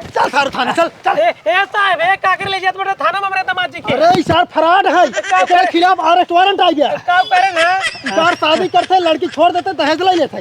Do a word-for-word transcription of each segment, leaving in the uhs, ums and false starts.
चल सारे थाने, चल, चल। ए, ए साहब, ए का करे ले जात बाटे थाना में हमरे दामाद जी के? अरे, ई सार फराड है। का एकरे करे? खिलाफ अरेस्ट वारंट आ गया। का करे ना? ई सार शादी करते, लड़की छोड़ देते, दहेज ले लेते।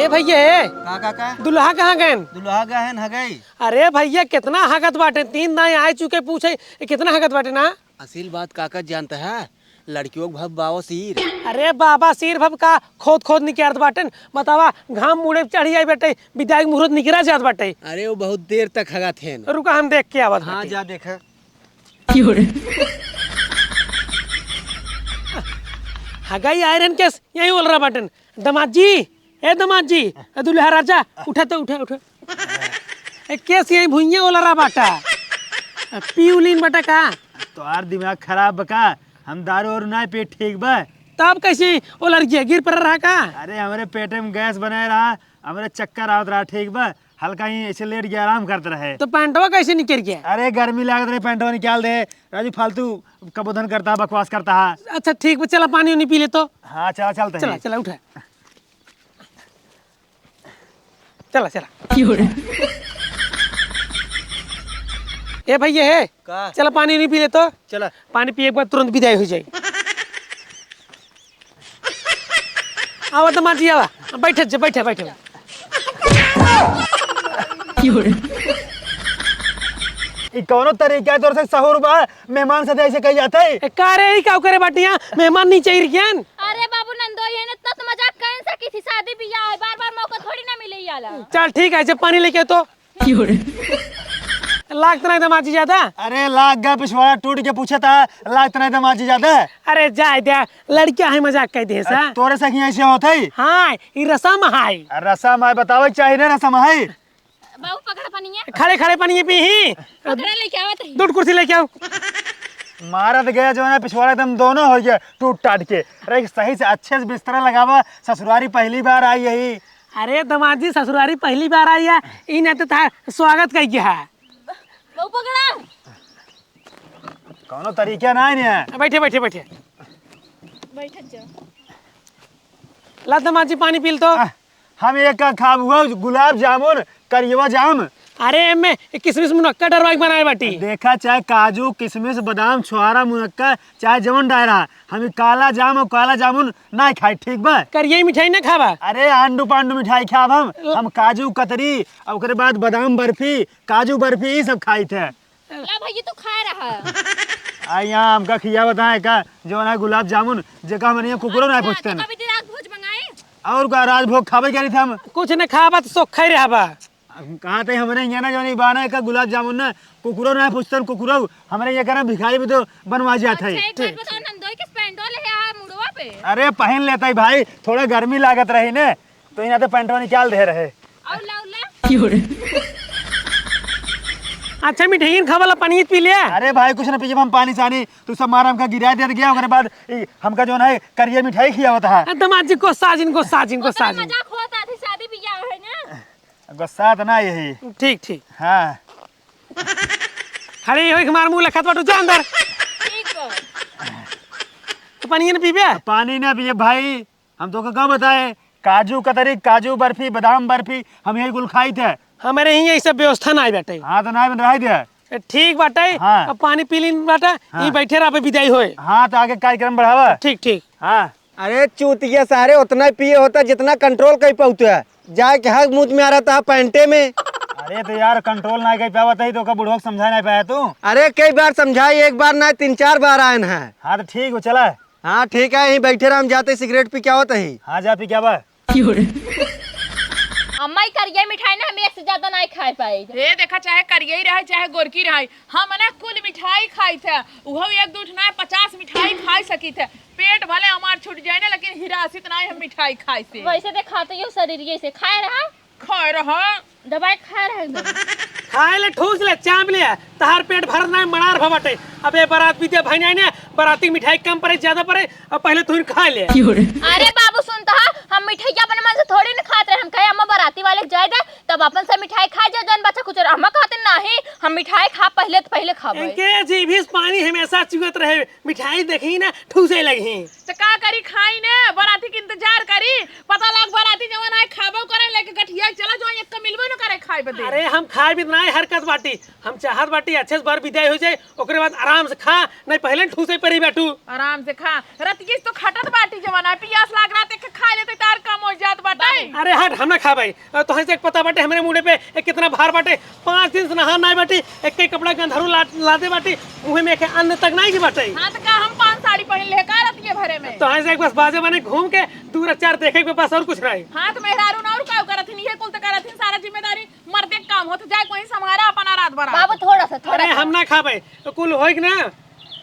ए भैया, ए। का, का, का? दुल्हा कहाँ गएन? दुल्हा गएन हगई। अरे भैया, कितना हगत बाटे? तीन दाई आए चुके पूछे, ए, कितना हगत बाटे ना? असील बात काका जानत है, लड़कियों के भव बाबा सिर। अरे बाबा सिर भव का खोद खोद निकालत बाटेन। बतावा, घाम मुड़े चढ़ी आई बाटे, बिदाई के मुहूर्त निकरा जात बाटे। अरे वो बहुत देर तक हगत हैं। रुका, हम देख के आवत हाँ, बाटे। जा देखा। हगाई आए रहन केस यहीं ओलरा बाटेन। दामाद जी, ए दामाद जी, ए दुल्हा राजा, उठा तो, उठा, उठा। ए, केस यहीं भुइयां ओलरा बाटा। पी उलीन बाटा का? तोहार दिमाग खराब बा का? हम दारू और ना पी, ठीक बा? तब कैसे ओलर गया, गिर पड़ रहा का? अरे, हमरे पेटे में गैस बनाए रहा, हमरे चक्कर आवत रहा, ठीक बा? हल्का ही ऐसे लेट गया, आराम करत रहे। तो पैंटवा कैसे निकल गया? अरे, गर्मी लागत रहे, पैंटवा निकाल दे। राजू फालतू कबोधन करता है, बकवास करता है। अच्छा, ठीक बा, चला पानी उनी पी ले तो। हाँ, चला, चलते चला, हैं। चला, उठा। चला, चला। ए भैया, हे, का? चला पानी उनी पी ले तो। चला। पानी पिए के बाद तुरंत बिदाई हो जाई। आवा दामाद जी, आवा। बैठे जा, बैठे, बैठे। ई कौनो तरीका है तोर से सहूर बा? मेहमान साथे ऐसे कही जात है? ए, का रे, ई का करे बाटिया? मेहमान नीचे ही रहियन। अरे बाबू नंदोई है ना, इतना तो मजाक कर सकी थी, शादी बियाह है, बार-बार मौका थोड़ी ना मिले याला। चल ठीक है, जब पानी लेके तो। लागत नहीं दामाद जी ज्यादा? अरे लाग गया, पिछवाड़ा टूट के पूछे था, लागत नहीं दामाद जी ज्यादा? अरे जाए दे, लड़कियां है, मजाक कर दे सा। तोरे से ही ऐसे होत है? हाँ, ई रसम है। रसम है, बतावे के चाहिए ना, रसम है। बाबू, पकड़ पनिया। खड़े खड़े पनिया पी ही। पकड़े लेके आवत ही। दूध कुर्सी लेके आओ। मारत गया जो है ना, पिछवाड़ा एकदम दोनों हो गया टूट टाट के। अरे, सही से अच्छे से बिस्तरा लगावा, ससुरारी पहली बार आई यही। अरे, दामाद जी, ससुरारी पहली बार आई है, ई नाते था स्वागत कई गया है। बाबू, पकड़ा। कौनो तरीका ना है। बैठे, बैठे, बैठे। बैठत जाओ। ला, दामाद जी, पानी पी ल तो। आ, हम एक का खाब हुआ, गुलाब जामुन, करियवा जाम। अरे, एमे किसमिस मुनक्का डरवा के बनाए बाटी। देखा, चाहे काजू, किसमिस, बादाम, छोहारा, मुनक्का, चाहे जवन डायरा, हम ई काला जाम और काला जामुन ना खाई, ठीक बा? करिया मिठाई ना खाबा? अरे, आंडू पांडू मिठाई खाब हम। ल- हम काजू कतरी, और ओकरे बाद बादाम बर्फी, काजू बर्फी, ई सब खाई थे। ला भैया, तू खा रहा। आ, यहाँ हमका खिया बताए का, जवन है गुलाब जामुन, जेका हमरे यहाँ कुकुरो ना हाँ, पूछते तो ना। कभी दिन रात भोज मंगाए? और का राजभोग खाबे करी थे हम? कुछ न खाबा तो सोख खाई रहबा। हम कहा थे हमरे यहाँ ना जवन ई बाना का गुलाब जामुन ना, कुकुरो ना पूछते, कुकुरो हमरे यहाँ का ना भिखारी भी तो बनवा जात है। अच्छा, एक बात ठीक। बताओ, नंदोई के पैंटवा ले आ मुड़वा पे। अरे पहन लेता ही भाई, थोड़ा गर्मी लागत रही ने, तो यहाँ तो पैंटवा निकाल दे रहे। और ला, और ला। अच्छा, मिठाई खाबा ला, पानी पी ले। अरे भाई, कुछ ना पीजिए, हम पानी सानी, तू सब मारा हमका गिरा दे गया, ओकरे बाद ई हमका जौन है करिया मिठाई खियावत है। आ, दामाद जी, गुस्सा जिन, गुस्सा जिन, गुस्सा जिन। मजाक होता थी, शादी बियाह है ना। गुस्सा तो ना यही। ठीक, ठीक। हाँ। खड़ी होई हमार मुंह लखत बाटू, जा अंदर। ठीक बा। तो पानी न पीबे? पानी ना पिए भाई, हम तोका का बताए, काजू कतरी, काजू बर्फी, बादाम बर्फी, हम यही कुल खाई थे। हमरे ही यही सब व्यवस्था ना आई बाटे। हाँ, तो ना बन रहा दे। ए, ठीक बाटे। हाँ। अब पानी पी लीन बाटे, हाँ। ई बैठे रह, अबे विदाई होए। हाँ, तो आगे कार्यक्रम बढ़ावा। ठीक, ठीक। हाँ। अरे चूतिया सारे, उतना पिए होता जितना कंट्रोल कर पाउते है। जाए के हक मुंह में आ रहा था पैंटे में। अरे तो यार, कंट्रोल ना कर पावत है तो का बुढ़वा के समझा ना पाया तू? अरे कई बार समझाई, एक बार ना, तीन चार बार आयन है। हाँ, तो ठीक हो, चला। हाँ, ठीक है, यहीं बैठे रह, हम जाते सिगरेट पी के आवत ही। हाँ, जा पी के आवा। अम्मा, ई करिया मिठाई ना हम एक से ज्यादा नहीं खाए पाए। हे देखा, चाहे करिया ही रहे, चाहे गोरकी रहे, हम ना कुल मिठाई खाई थे, उहो एक दू ठो ना, पचास मिठाई खाई सकी थे। पेट भले हमार छूट जाए ना, लेकिन हिरासित ना हम मिठाई खाई से। वैसे देखाते यो शरीर ये से खाए रहा। खाए रहा। दवाई खाए रहा एकदम। खाए ले, ठूस ले, चाम ले, तहार पेट भरत ना, मनार भवटे। अबे बारात बीते भाई नहीं ने, बराती मिठाई कम पड़े, ज्यादा पड़े, अब पहले तू ही खा ले। अरे बाबू, सुन तो, हाँ, हम मिठाई अपने मन से थोड़ी ना खात रहे। हम कहे, "अम्मा, बराती वाले के जाए दे, तब अपन से मिठाई खाए जा, जौन बच्चा कुछ रहे।" हम कहते, "नहीं, मिठाई खा पहिले, तो पहिले खाबे। इनके जीभी से पानी हमेशा चुअत रहे, मिठाई देखी ना, ठूसे लगी। तो का करी, खाई ने, बराती के इंतजार करी। पता लाग बराती जवन आए खाबो करे, लेके गठिया चला जो, एक मिलबो न करे खाए बदे। अरे हम खाए भी ना हरकत बाटी, हम चाहत बाटी अच्छे से बर विदाई हो जाए, ओकरे बाद आराम से खा, नहीं पहिले ठूसे परी बैठू। आराम से खा, रतिये से तो खटत बाटी जवन आए, पियास लाग रहा, देख के खा लेते, तार कम हो जात बाटे। अरे हट, हम ना खाबे। और तोहन से एक पता बाटे हमरे मुड़े पे, एक कितना भार बाटे। पाँच दिन से नहा नाई बाटी, एक के कपड़ा गंधारू ला, लादे बाटी, मुँह में एक अन्न तक नाई की बाटे। हाँ, तो का हम पान साड़ी पहन ले का रतिये भरे में? तोहन से एक बस बाजे बने घूम के दू रचार देखे के बस, और कुछ नहीं। हाँ, तो मेहरारू ना और का करत हिन, ये कुल तो करत हिन, सारा जिम्मेदारी मर्दे के काम होत, जाए कोई संभारा अपना रात भर। बाबू, थोड़ा सा, थोड़ा अरे सा। हम ना खाबे, तो कुल होई कि ना?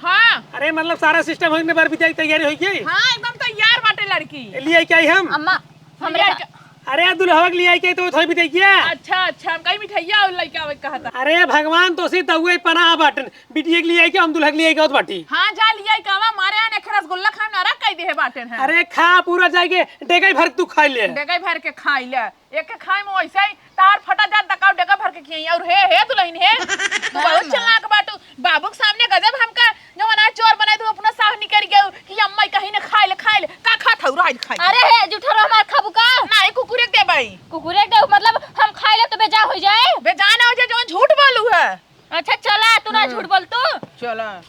हाँ। अरे मतलब सारा सिस्टम होई कि ना, बर विदाई की तैयारी होई गई? हाँ, एकदम तैयार बाटे लड़की। लिए आई क्या हम? अम्मा, हमरे लिए आई का- क्या? अरे दुल्हवा के लिए आई क्या, तो थोड़ी विदाई किया। अच्छा, अच्छा, हम कहीं मिठाइया और लइके आवे कहता। अरे भगवान तो सी तउए पनाह बाटन, बिटिया के लिए आई क्या, हम दुल्हा के लिए आई क्या बाटी। हाँ, जा लिए आई कहवा, मारे आने के रसगुल्ला खाए नारा कह दे है बाटन है। अरे खा पूरा जाके, डेगई भर तू खा ले। डेगई भर के खा ले। एक के खाए में वैसे ही तार फटा जात, दकाव डेगा भर के खियाई। और हे, हे दुल्हन हे, तू बहुत चालाक बाटू। बाबू के सामने गजब हमका जवन आज चोर बनाए, तू अपना साह निकल गयो कि अम्मा कहीं ने खाए ले, खाए ले। का खात हऊ, रह खाए। अरे हे, जूठा रहो हमार खाबू का? नहीं, कुकुरे के देबई। कुकुरे के देबू, मतलब हम खाए ले तो बेजा हो जाए? बेजा ना हो जाए, जवन झूठ बोलू है। अच्छा चला, तू ना हम्म। झूठ बोल तू। चला।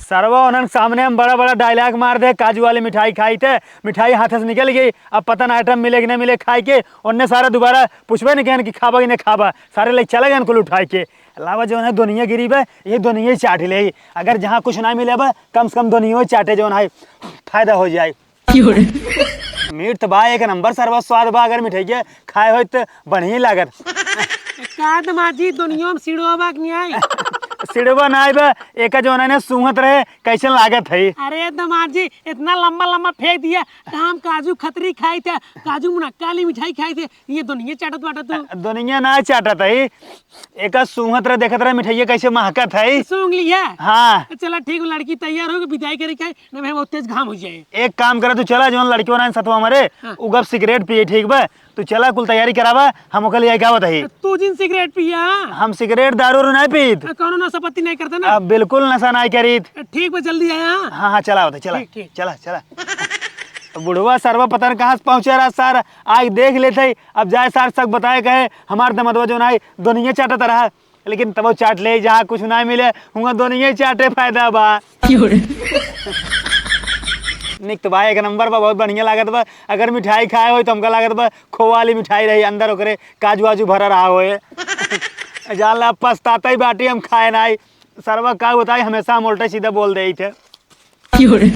सरवा उन्हन सामने हम बड़ा बड़ा डायलॉग मार दे, काजू वाली मिठाई खाई थे, मिठाई हाथ से निकल गई। अब पता ना आइटम मिले कि नहीं मिले खाए के। उनने सारा दोबारा पूछबे नहीं कहन कि खाबा कि नहीं खाबा, सारे ले चले गए कुल उठाए के। अलावा जो है दुनिया गिरी बे, ये दुनिया ही चाट ले। अगर जहाँ कुछ ना मिले बे, कम से कम दुनिया ही चाटे जो है फायदा हो जाए। मीठ त बा एक नंबर, सरवा स्वाद बा। अगर मिठाइया खाए होई त बढ़िया लागत। का दमाद जी, दुनिया में सिड़वा बा कि नहीं आई? सिड़वा ना आई बा, एका जो उन्होंने सूंघत रहे, कैसन लागत है? अरे दमाद जी, इतना लंबा लंबा फेंक दिया, तो हम काजू खतरी खाई थे, काजू मुनक्का वाली मिठाई खाई थे, ये दुनिया चाटत बाटा तू। दुनिया ना चाटत है, एका सूंघत रहे, देखत रहे मिठाइया कैसे महकत है। सूंघ लिया? हाँ। चला ठीक, लड़की तैयार हो, विदाई करे के, ना भाई बहुत तेज घाम हो जाए। एक काम करे, तू चला, जौन लड़की वाला सतवा मरे, हाँ। उ गप सिगरेट पिए, ठीक बा? तू चला, कुल तैयारी करावा, हम ओकर लिए का बताई। तू जिन सिगरेट पिया? हम सिगरेट, दारू उरू नहीं पीत। आ, कौनो नशा पत्ती नहीं करता ना? अब बिल्कुल नशा नहीं करीत। ठीक बा, जल्दी आया। हाँ, हाँ, चला होता, चला। ठीक, ठीक। चला, चला। बुढ़वा सरवा पता न कहाँ से पहुँचे रहा सार, आइ देख लेते ही। अब जाए सार सक बताए कहे, हमार दमदवा जो ना दुनिया चाटत रहा। लेकिन तबो चाट ले, जहाँ कुछ ना मिले, हुआं दुनिया चाटे फायदा बा। क्यों रे? निक तो बा, एक नंबर बा, बहुत बढ़िया लागत बा। अगर मिठाई खाए होई तो हमका लागत बा खोआ वाली मिठाई रही, अंदर ओकरे काजू वाजू भरा रहा होए। जान ला, पछताता ही बाटी हम खाए नाई। सरवा का बताई, हमेशा हम उल्टा सीधा बोल देई थे। क्यों रे?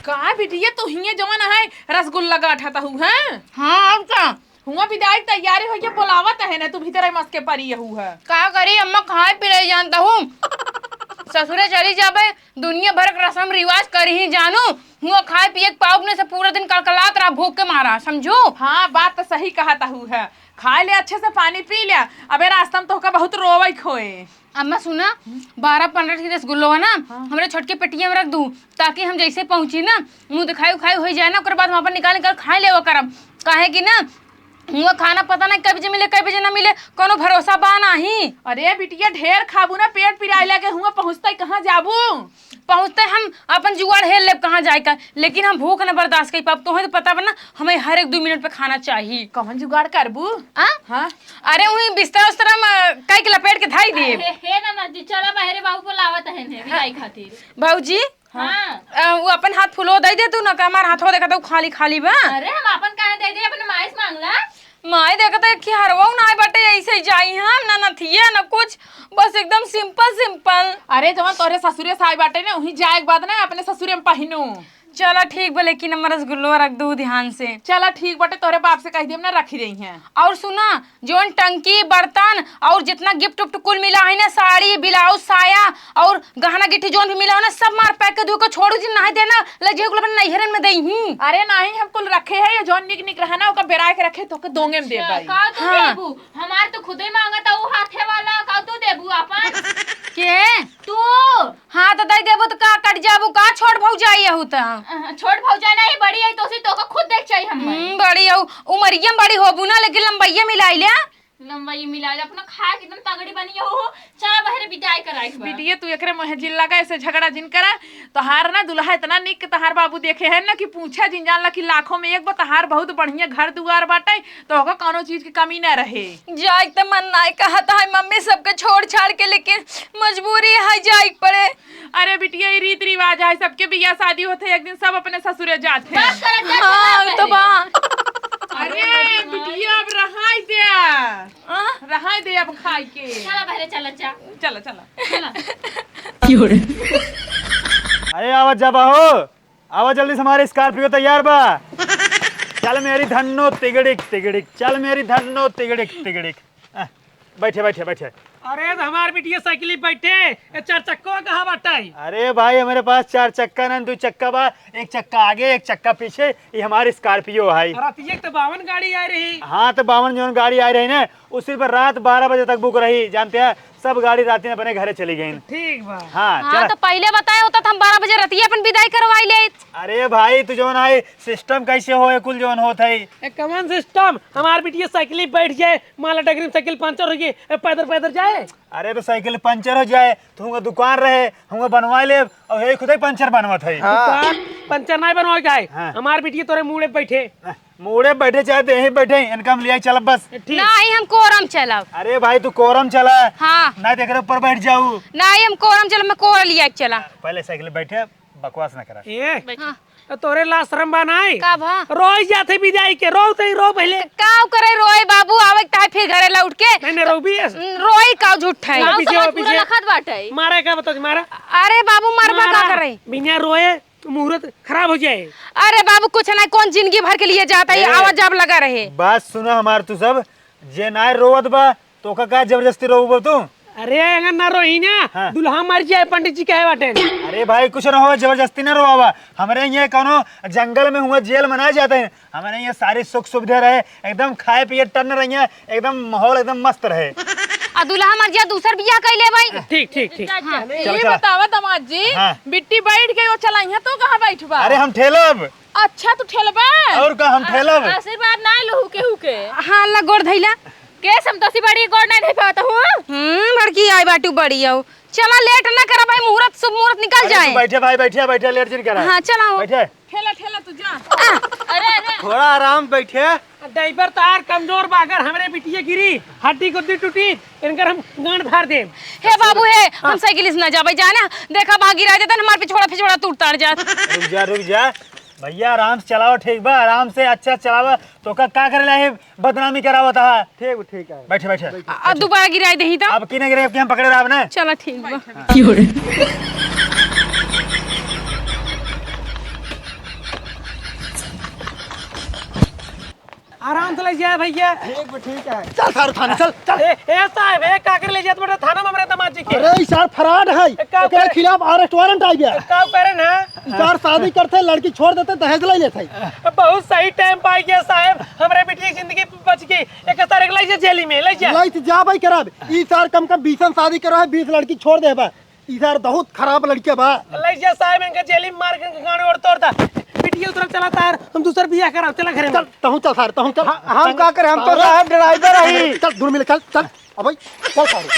का बिटिया, तू हिये जवन है रसगुल्ला गाठत हऊ, हैं? हाँ, और का? हुआं विदाई के तैयारी होइके बोलावत है ना, तू भीतर मस्के परी हऊ है। का करी अम्मा, खाए पी रही जानता हूँ। ससुरे चली जाबे, दुनिया भर के रस्म रिवाज करही जानू, हुआं खाए पिए के पाउब ने से पूरा दिन कलकलात रहा भूख के मारा, समझू? हाँ, बात तो सही कहत हऊ है। खाए ले अच्छे से, पानी पी ले, अबे रास्ता में तोहका बहुत रोवे खोए। अम्मा सुना, बारह पन्द्रह ठे रसगुल्लो है ना, हाँ। हमरे छोटके पेटिया में रख दू, ताकि हम जैसे पहुँची ना, मुँह दिखाई उखाई हो जाए ना, ओकर बाद हम अपन निकाल निकाल खाए लेवा करब। काहे कि ना, हुआं खाना पता नहीं कब जे मिले, कब जे ना मिले, कोनो भरोसा बा नाही। अरे बिटिया, ढेर खाबू ना, पेट पिराए लगे, हुआं पहुँचते कहाँ जाबू? पहुँचते हम अपन जुगाड़ हेर लेब कहाँ जाए का, लेकिन हम भूख न बर्दाश्त कर पाब। तोहे तो पता बा ना, हमें हर एक दो मिनट पे खाना चाहिए। कौन जुगाड़ करबू? आ? हाँ। अरे वही बिस्तर उस्तर हम, अ, कई के लपेट के धाई देब। हे, हे ननद जी, चला बाहरे, बाबू बुलावत है ने विदाई खातिर। भौजी, हाँ। अ, वो अपन हाथ फुलो दे दे तू ना, का हमार हाथवा देखा तो खाली खाली बा। अरे हम अपन काहे दे दे, अपने माई से मांग ला। माई देखा तो एक हरवा ना बाटे, ऐसे ही जाई हम, ना नथिया ना कुछ, बस एकदम simple simple। अरे जवन तोरे ससुरे से आई बाटे ना, वहीं जाए के बाद ना अपने ससुरे में पहिनू। चला ठीक बा, लेकिन हमर रसगुल्लो रख दू ध्यान से। चला ठीक बाटे, तोरे बाप से कह दियम ना रखी रही हैं। और सुना, जौन टंकी, बर्तन और जितना gift उफ्ट कुल मिला है ना, साड़ी, blouse, साया और गहना गिट्टी जौन भी मिला हो ना, सब मार pack के दू को छोड़ू जी, नाहीं देना, ले जे कुल अपन नैहरन में देई ही। अरे नाहीं, हम कुल रखे है, ये जौन निक निक रहा ना, ओका बेराय के रखे, तोके दोंगे में दे बाई। का तू हाँ। देबू? हमार तो खुदे मांगत है वो हाथे वाला, का तू देबू अपन? के? तू। हाँ, तो दे देबू तो का कट जाबू का, छोट भौजाई हऊ? त। अ, छोट भौजाई नहीं, बड़ी है, तो उसी तो का खुद देख चाहिए हम। हम्म, बड़ी है, उमरिया में बड़ी होबू ना, लेकिन लंबैया मिलाई ले। लंबैया मिलाई ले, अपना खाए के एकदम तगड़ी बनी हो। चला बहरे बिदाई करा एक बार। बिटिया, तू एकरे मुँहे जिन लगा, ऐसे झगड़ा जिन करा। तोहार ना दुल्हा इतना निक तोहार बाबू देखे है ना कि पूछा जिन, जान ला कि लाखों में एक बा। तोहार बहुत बढ़िया घर दुआर बाटे, तो ओका कौनो चीज की कमी ना रहे। जाए त मन नाय कहत है मम्मी, सबके छोड़ छाड़ के, लेकिन मजबूरी है जाए के पड़े। अरे बिटिया, ई रीत रिवाज है, सबके बियाह शादी होत है, एक दिन सब अपने ससुरे जात है। बस कर, जा, हाँ, चला तो बा। अरे बिटिया, अब रहाई दे, आ? रहाई दे अब खाई के। चला बहरे, चला, जा। चला, चला। चला। अरे आवा जा बा हो, आवा जल्दी से, हमारे Scorpio तैयार बा। चल मेरी धन्नो, तिगड़िक तिगड़िक, चल मेरी धन्नो, तिगड़िक तिगड़िक। आ, बैठे, बैठे, बैठे। अरे, तो हमार बिटिया साइकिल पे बैठे, ये चार चक्का कहाँ बाटे? अरे भाई, हमारे पास चार चक्का ना, दो चक्का बा, एक चक्का आगे, एक चक्का पीछे। ये हमारी Scorpio है। रतिया के तो बावन गाड़ी आ रही। हाँ, तो बावन जौन गाड़ी आ रही ना, वो सिर्फ रात बारह बजे तक book रही, जानते हैं, सब गाड़ी रात में अपने घरे चली गई। ठीक बा। हाँ, हाँ, चला। तो पहले बताए होता तो हम बारह बजे रतिया अपन बिदाई करवाई लेइत। अरे भाई, तू जौन है, system कैसे हो, ये कुल जौन होत है? ए, कौन system? हमार बिटिया साइकिल पे बैठ जाए, मान ला डगरी में साइकिल पंचर हो गई, ए, पैदल, पैदल जाए? अरे, तो साइकिल पंचर हो जाए, तो हुआं दुकान रहे, हुआं बनवा ले, और यही खुद ही पंचर बनवत है। हाँ। दुकान पंचर नहीं बनवा के आए। हाँ। हमार बिटिया तोरे मूड़े पे बैठे। हाँ, मूड़े पे बैठे चाहे देही बैठे, इनका हम लियाई चलब बस। ठीक। नहीं, हम कोरम चलब। अरे भाई, तू कोरम चला। हाँ। नहीं तो एकरे ऊपर बैठ जाऊ। नहीं, हम कोरम चलब, मैं कोरा लिया के चला। पहले साइकिल पे बैठे, बकवास ना करा। ए, हाँ। तो तोरे लाज शरम बा नाई? का भा? रोई जात है बिदाई के, रो तई रो पहले। का करे रोए बाबू, आवे के ताहे फिर घरे लौट के। नहीं, नहीं, रोबी है। रोई का झूठ है। गाँव पीछे, समाज पूरा पीछे। लखत बाटे। मारे का बता, मारा। अरे बाबू, मरबा का मारा। करे? बिना रोए मुहूर्त खराब हो जाए। अरे बाबू, कुछ ना, कौन जिंदगी भर के लिए जाता है, ए, आवा जाब लगा रहे। बात सुना हमार तू सब, जे नाय रोवत बा, तो ओका का जबरदस्ती रोवबो तू? अरे, अगर ना रोई ना, हाँ। दुल्हा मर जाए, पंडित जी कहे बाटे। अरे भाई, कुछ ना हो, जबरदस्ती ना रोवावा। हमरे यहाँ कौनो जंगल में हुआ जेल में ना जाते हैं। हमरे यहाँ सारी सुख सुविधा रहे, एकदम खाए पिए टन रहिए, एकदम माहौल एकदम मस्त रहे। आ दुल्हा मर जाए, दूसर बियाह कर ले भाई। ठीक, ठीक, ठीक। हाँ। चलो, ये चलो। बतावा दामाद जी, हाँ। बिट्टी बैठ गई, वो चला, यहाँ तो कहाँ बैठबा? अरे हम ठेलब। अच्छा, तू ठेलबा? और का, हम ठेलब। आशीर्वाद ना लहू केहू के। हाँ, ला गोड़ धइला। के संतोषी बड़ी गोड़ ना धइ पावत हूँ। हम्म, बड़की आई बाटू बड़ी आओ। चला, लेट ना करा भाई, मुहूर्त, शुभ मुहूर्त निकल अरे, जाए। तू बैठे भाई, बैठे, बैठे, लेट जिन करा। हाँ, चला हो। बैठे। ठेला, ठेला, तू जा। आ। अरे, अरे। थोड़ा आराम बैठे। ड्राइवर तार कमजोर बा, अगर हमरे बिटिया गिरी, हड्डी गुद्दी टूटी, इनकर हम गांड फाड़ देब। हे बाबू, हे, हम साइकिल से ना जाबे, जाना। देखा, वहाँ गिरा देतन, हमार पिछोड़ा, पिछोड़ा टूट तार जात। रुक जा, रुक जा। भैया, आराम से चलावा, ठीक बा? आराम से, अच्छा से चलावा। तो का, का करे ला है, बदनामी करावत है? ठीक, ठीक है। बैठे, बैठे। आ, आ, दोबारा गिराई देही तो? अब की नहीं गिराई, अब की हम पकड़े रहब ना। चला, ठीक बा। हाँ। आराम से ले जाए भैया। ठीक बा, ठीक है। चल सारे थाने, चल, चल। ए, ए साहब, ए, का करे ले जात बाटे थाना में हमरे दामाद जी के? अरे, ई सार फराड है। ए, का ओकरे करे? खिलाफ arrest warrant आई गया। ए, का करे ना? ई सार शादी करते, लड़की छोड़ देते, दहेज ले लेते। बहुत सही टाइम पाई गया साहब, हमरे बिटिया की जिंदगी बच गई। एक सार एक ले जा जेल में, ले जा। ले जा भाई करब। ई सार कम कम बीसन शादी करो है, बीस लड़की छोड़ दे बा। ई सार बहुत खराब लड़के बा। ले जा साहब, इनका जेल में मार के गांड ओड़ तोड़ दा। बिटिया उतरा चला तार, हम दूसर बियाह कराओ, चला घरे में। चल, तहूँ चल सार, तहूँ चल। हाँ, हम का करे, हम तो सारे साहब ड्राइवर हई। चल, दूर मिले, चल, चल। अबे, चल सारे।